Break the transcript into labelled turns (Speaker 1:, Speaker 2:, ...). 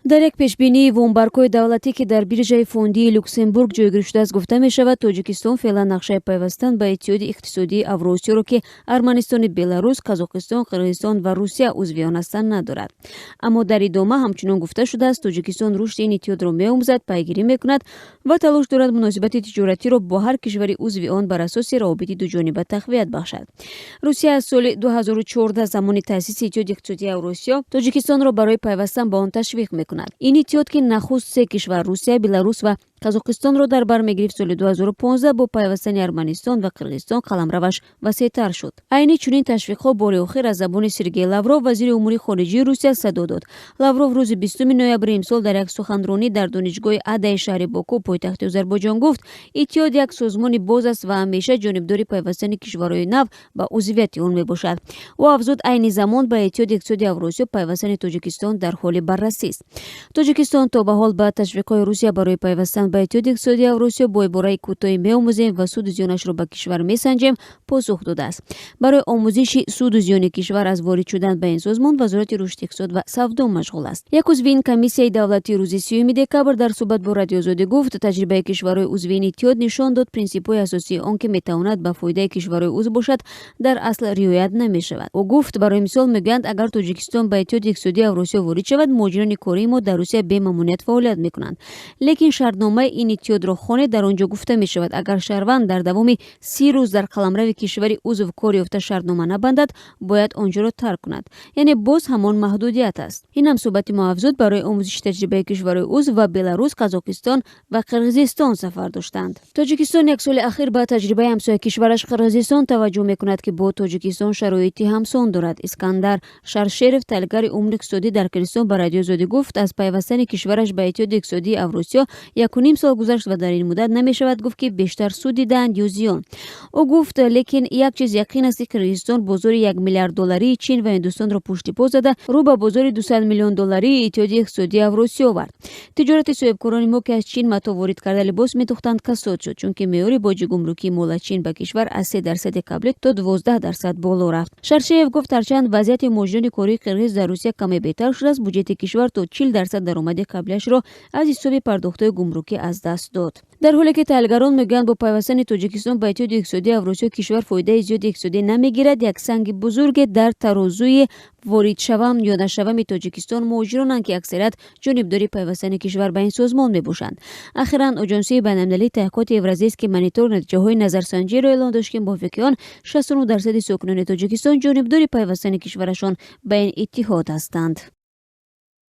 Speaker 1: Дар як пешбинии вомбаргҳои давлатӣ, ки дар биржаи фондии Люксембург ҷойгир шудааст, гуфта мешавад, Тоҷикистон феълан нақшаи пайвастан ба Иттиҳоди иқтисодии Авросиёро, ки Арманистони Беларус, Қазоқистон, Қирғизистон ва Русия узви он ҳастанд, надорад. Аммо дар идома ҳамчунон гуфта шудааст, Тоҷикистон рушди ин иттиҳодро меомӯзад, пайгирӣ мекунад ва талош дорад муносибати тиҷоратиро бо ҳар кишвари узви он бар асоси равобити дуҷониба тақвият бахшад. Русия аз соли 2014, замони таъсиси Иттиҳоди иқтисодии Авросиё, Тоҷикистонро барои пайвастан ба он ташвиқ мекунад. Ин иттиҳод, ки нахуст се кишвар, Русия, Беларус ва Қазоқистонро дар бар мегирифт, соли 2015 бо пайвастани Арманистон ва Қирғизистон қаламраваш васеътар шуд. Айни чунин ташвиқҳо бори охир аз забони Сергей Лавров, вазири умури хориҷии Русия, садо дод. Лавров рӯзи 20 ноябри имсол дар як суханронӣ дар донишгоҳи Адаи шаҳри Боку, пойтахти Озарбойҷон, гуфт, иттиҳод як созмони боз аст ва ҳамеша ҷонибдори пайвастани кишварҳои нав ба узвияти он мебошад. Ӯ афзуд, айни замон ба Иттиҳоди иқтисодии Авросиё пайвастани Тоҷикистон дар ҳоли баррасист. Тоҷикистон то ба ҳол ба ташвиқҳои Русия барои пайвастан ба Иттиҳоди иқтисодии Авросиё бо ибораи кӯтоҳи «меомӯзем ва суду зиёнашро ба кишвар месанҷем» посух додааст. Барои омӯзиши суду зиёни кишвар аз ворид шудан ба ин созмон Вазорати рушди иқтисод ва савдо машғул аст. Як узви ин комиссияи давлатӣ рӯзи 30 декабр дар суҳбат бо Радиои Озодӣ гуфт, таҷрибаи кишварҳои узви ин иттиҳод нишон дод, принсипҳои асосии он, ки метавонад ба фоидаи кишварҳои узв бошад, дар асл риоят намешавад. Ӯ гуфт, барои мисол, мегӯянд, агар Тоҷикистон ба Иттиҳоди иқтисодии Авросиё ворид шавад, муҳоҷирони кории мо дар Русия бемамоният фаъолият мекунанд. Лекин шартномаи ин иттиҳодро хонед, дар он ҷо гуфта мешавад, агар шаҳрванд дар давоми 30 рӯз дар қаламрави кишвари узв кор ёфта шартнома набандад, бояд он ҷоро тарк кунад. Яъне боз ҳамон маҳдудият аст. Ин ҳамсӯҳбати мо афзуд, барои омӯзиши таҷрибаи кишварҳои узв ба Беларус, Қазоқистон ва Қирғизистон сафар доштанд. Тоҷикистон як соли ахир ба таҷрибаи ҳамсоя кишвараш Қирғизистон таваҷҷӯҳ мекунад, ки бо Тоҷикистон шароити ҳамсон дорад. Искандар Шаршеров, таҳлилгари умури иқтисодӣ дар Қирғизистон, ба Радиои Озодӣ гуфт, аз пайвастани кишвараш ба Иттиҳоди иқтисодии Авросиё 1,5 сол гузашт ва дар ин муддат намешавад гуфт, ки бештар суд дидаанд ё зиён. Ӯ гуфт, лекин як чиз яқин аст, ки Қирғизистон бозори 1 миллиард долларии Чин ва Ҳиндустонро пушти по зада, рӯ ба бозори 200 миллион долларии Иттиҳоди иқтисодии Авросиё овард. Тиҷорати соҳибкорони мо, ки аз Чин матоъ ворид карда либос медӯхтанд, касод шуд, чунки меъёри боҷи гумрукии мол аз Чин ба кишвар аз 3 дарсади қаблӣ то 12% боло рафт. Шаршеев гуфт, ҳарчанд вазъияти муҳоҷирони кории қирғиз дар Русия каме беҳтар шудааст, буҷети кишвар то 40% даромади қаблиашро аз ҳисоби пардохтҳои гумрукӣ аз даст дод. Дар ҳоле ки таҳлилгарон мегӯянд, бо пайвастани Тоҷикистон ба Иттиҳоди иқтисодии Авросиё кишвар фоидаи зиёди иқтисодӣ намегирад, як санги бузурге дар тарозуи воридшавам ё нашавами Тоҷикистон муҳоҷиронанд, ки аксарият ҷонибдори пайвастани кишвар ба ин созмон мебошанд. Ахиран Оҷонсии байналмилалии таҳқиқоти Евразийский монитор натиҷаҳои назарсанҷиро эълон дошт, ки мувофиқи он 69 дарсади сокинони Тоҷикистон ҷонибдори пайвастани кишварашон ба ин иттиҳод ҳастанд.